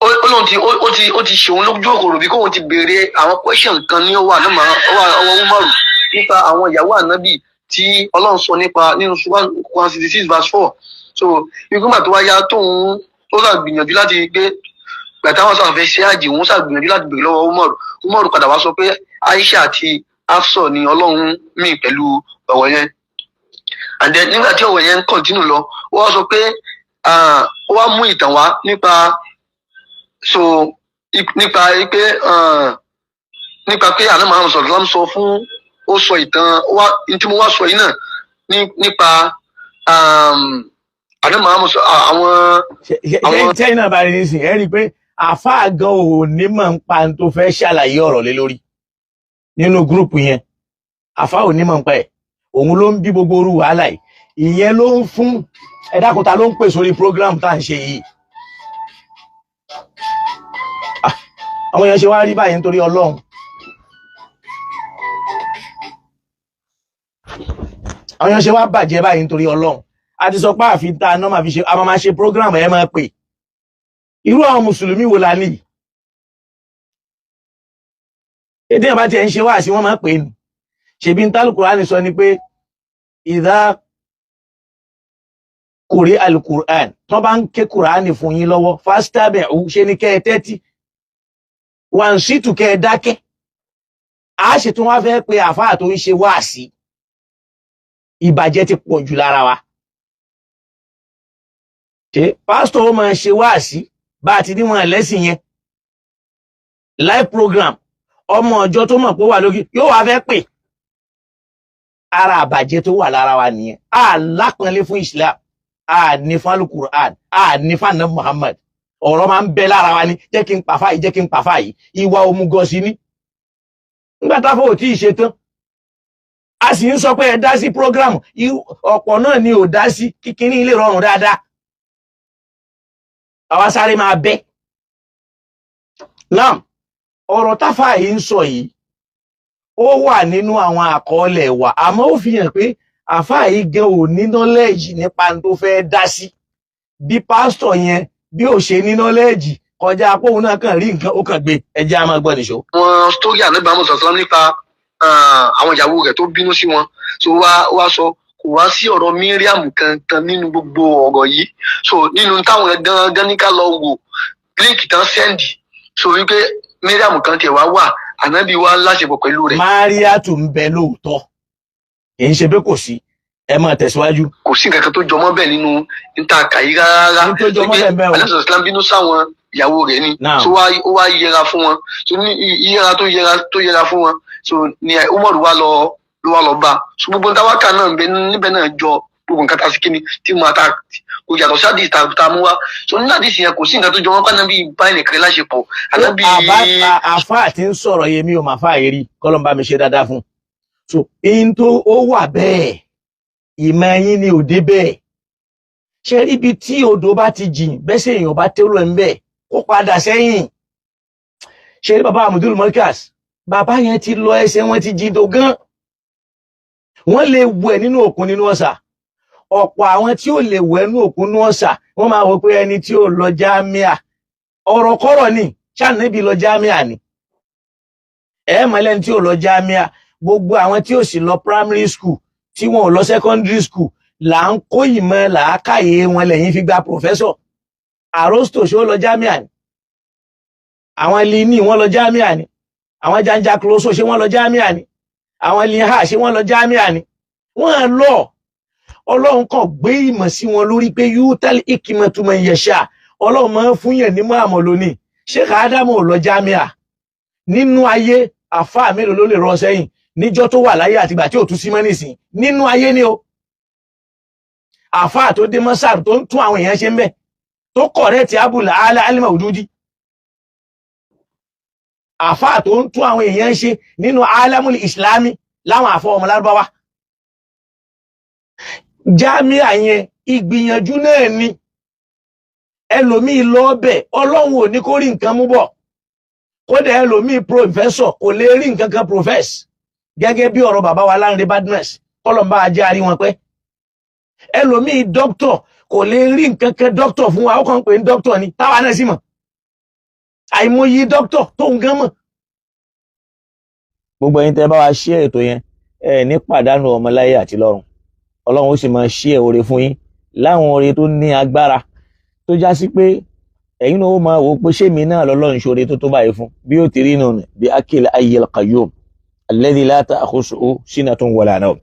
ó lóun ti ó ti ṣe òun lójú òkòrò bí kóun ti béèrè àwọn question kan ní ọwọ́ àná ọwọ́ Umaru nípa àwọn ìyàwó ànábì tí Ọlọ́run sọ nípa nínú 166 verse 4. So ikú mà tó wá yá, tóun tó ṣàgbìyànjú láti gbé gbàtà wọn sàfẹ́ ṣe àjì, òun ṣàgbìyànjú láti béèrè lọ́wọ́ Umaru. Umaru padà wá sọ pé Aisha àti Hafsa ni Ọlọ́run mì pẹ̀lú ọ̀rọ̀ yẹn. And then nígbà tí ọ̀rọ̀ yẹn ń continue lọ, ó wá sọ pé ó wá mú ìtàn wá nípa so nípa pé nípa pé àná Muhammad sọ̀rọ̀ sọ fún ó sọ ìtàn wá tí mo wá sọ yìí náà nípa àná Muhammad sọ àwọn. Ṣé iná bá rí nísìn, ẹ rí i pé Àfáà gan ò ní mọ̀ ń pa tó fẹ́ ṣàlàyé ọ̀rọ̀ lé lórí nínú gúrùpù yẹn. Àfáà ò ní mọ̀ ń pa ẹ̀, òun ló ń bí gbogbo orú wàhálà yìí. Ìyẹn ló ń fún ẹ dákun, ta ló ń pè sórí program tá à ń ṣe yìí? Àwọn èèyàn ṣe wá rí báyìí nítorí Ọlọ́run. Àwọn èèyàn ṣe wá bàjẹ́ báyìí nítorí Ọlọ́run. A ti sọ pé àfi tá a náà máa fi ṣe, a máa ṣe program, ẹ máa pè. Irú àwọn mùsùlùmí wo la ní? Èdè yẹn bá tiẹ̀ ń ṣe wá sí, wọ́n máa pè é ní. Ṣèbí ntálùkùránì sọ ni pé ìdá kùrí alukur'an, tó bá ń ké kùránì fún yín lọ́wọ́, fastami'u, ṣe ni kẹ́ ẹ tẹ́tí, wàǹsítù, kẹ́ ẹ dákẹ́. A sì tún wá fẹ́ pe àfáà tó ń ṣe wáàsí. Ìbàjẹ́ ti pọ̀ jù lára wa. Ṣé pásítọ̀ ó máa ṣe wáàsí bá a ti ní wọn lẹ́sìn yẹn, live program, ọmọ ọjọ́ tó mọ̀ pé ó wà lókè yóò wá fẹ́ pè? Ara àbàjẹ́ tó wà lára wa nìyẹn. A lápọnlé fún Islam, a ní fún alukur'an, a ní fún anabi Muhammad. Ọ̀rọ̀ máa ń bẹ lára wa ni, jẹ́ kí n pàfà yìí, jẹ́ kí n pàfà yìí. Ìwà òmùgọ̀ sí ni. Nígbà táfọ̀ ò tí ì ṣe tán, a sì ń sọ pé ẹ dá sí program. Ọ̀pọ̀ náà ni ò dá sí kíkiní ilé rọrùn dáadáa. Àwa sáré máa bẹ́ náà. Ọ̀rọ̀ táfà yìí ń sọ yìí, ó wà nínú àwọn àkọọ́lẹ̀ wa, àmọ́ ó fi hàn pé àfáà yìí gan ò ní knowledge nípa tó fẹ́ dá sí. Bí pásítọ̀ yẹn bí ò ṣe ní knowledge kọjá pé òun náà kàn rí nǹkan, ó kàn gbé. Ẹjẹ́ á máa gbọ́ nìṣó. Wọn sítórì ànábì Muhammad sallam nípa àwọn ìyàwó rẹ̀ tó bínú sí wọn. So wá sọ kò wá sí ọ̀rọ̀ Mariam kankan nínú gbogbo ọ̀rọ̀ yìí. So nínú táwọn gangan ní ká lọ wò link tán send, so wípé Mariam kan tiẹ̀ wá wà, ànábì wa láṣepọ̀ pẹ̀lú rẹ̀. Mariatu ń bẹ lóòótọ́, kì í ṣe pé kò sí. Ẹ máa tẹ̀síwájú. Kò sí nǹkan kan tó jọmọ́ bẹ́ẹ̀ nínú níta kàyí rárá. Ní tó jọmọ́ bẹ́ẹ̀ bẹ́ẹ̀ o. Alẹ́ sọ̀rọ̀ Islam bínú sáwọn ìyàwó rẹ̀ ni. Naam. So ó wá yẹra fún wọn. So ní yíyẹra tó yẹra fún wọn, so ni Umaru wá lọ, ló wá lọ bá. So gbogbo táwákà náà ń bẹ níbẹ̀ náà jọ gbogbo nǹkan tá a sì kíni tí mo ta kò yàtọ̀ sí àdìsí tá a mú wá. So nínú àdìsí yẹn, kò sí nǹkan tó jọ wọn pàdánù bí báyìí nìkan láṣepọ̀ ànábì. Àbá àfáà tí ń sọ̀rọ̀ yẹn, mi ò máa fáà rí kọ́lọ́n bá mi ṣe dáadáa fún un. So in tó ó wà bẹ́ẹ̀, ìmọ̀ ẹyin ni ò dé bẹ́ẹ̀. Ṣe rí ibi tí odò bá ti jìn bẹ́sẹ̀, èèyàn bá tẹ́rù ẹ̀ ń bẹ̀ kó padà sẹ́yìn. Ṣe rí bàbá Amudul Markaz, bàbá yẹn ti lọ, ẹsẹ̀ wọn ti jìn tó gán, wọ́n lè wẹ̀ nínú òkun, nínú ọ̀sà. Ọ̀pọ̀ àwọn tí ó lè wẹ̀ nínú òkun, nínú ọ̀sà, wọ́n máa wọ pé ẹni tí ó lọ jámíà, ọ̀rọ̀ kọ́rọ̀ ni. Ṣàníbi lọ jámíà ni ẹ mọ̀ lẹ́ni tí ò lọ jámíà. Gbogbo àwọn tí ò sì lọ primary school, tí wọn ò lọ secondary school, là ń kó ìmọ̀ làákàyè wọn lẹ́yìn fi gba professor. Àròstò ṣó lọ jámíà ni? Àwọn lini wọn lọ jámíà ni? Àwọn janja kloso ṣé wọn lọ jámíà ni? Àwọn liha ṣé wọn lọ jámíà ni? Wọn lọ. Ọlọ́run kàn gbé ìmọ̀ sí wọn lórí pé yútẹ́lì ìkìmọ̀túmọ̀ ìyẹ̀ṣà. Ọlọ́run máa ń fún yẹn nímọ̀ àmọ̀ lónìí. Sheikh Ádámù ò lọ jámíà. Nínú ayé, àfáà mélòó ló lè rọ sẹ́yìn níjọ́ tó wà láyé àtìgbà tí ò tún sí mọ́ nísìn? Nínú ayé ni o. Àfáà tó dé mọ́sáàrù, tó ń tún àwọn èèyàn ṣe ń bẹ̀, tó correct Abul Ala Al-Maududi, àfáà tó ń tún àwọn èèyàn ṣe nínú alamul islami láwọn àfọ ọmọ lárúbáwá. Jámíà yẹn, ìgbìyànjú náà ni. Ẹlòmíì lọ́ọ̀bẹ̀, Ọlọ́run ò ní kó rí nǹkan mú bọ̀. Kódà ẹlòmíì professor, kò lè rí nǹkan kan profess, gẹ́gẹ́ bí ọ̀rọ̀ bàbá wa Lánrè Badmus, kọ́lọ̀mbá ajé àrí wọn pẹ́. Ẹlòmíì doctor, kò lè rí nǹkan kan doctor fún wa, ó kàn ń pè ní doctor ni, táwa náà sì mọ̀ àìmọye doctor tó ń gán mọ̀. Gbogbo ẹ̀yin tẹ́ bá wa ṣe ètò yẹn, ẹ ní pàdánù ọmọ láyé àti lọ́run. Ọlọ́run ó sì máa ṣe oore fún yín láwọn oore tó ní agbára, tó já sí pé ẹ̀yin náà ó máa wò ó pé ṣé mi náà lọ́lọ́run ṣoore tó tó báyìí fún. Bí ó ti rí nù ní bí akil ayyil qayyum alladhi la ta'khusuhu sinatun wala nawm.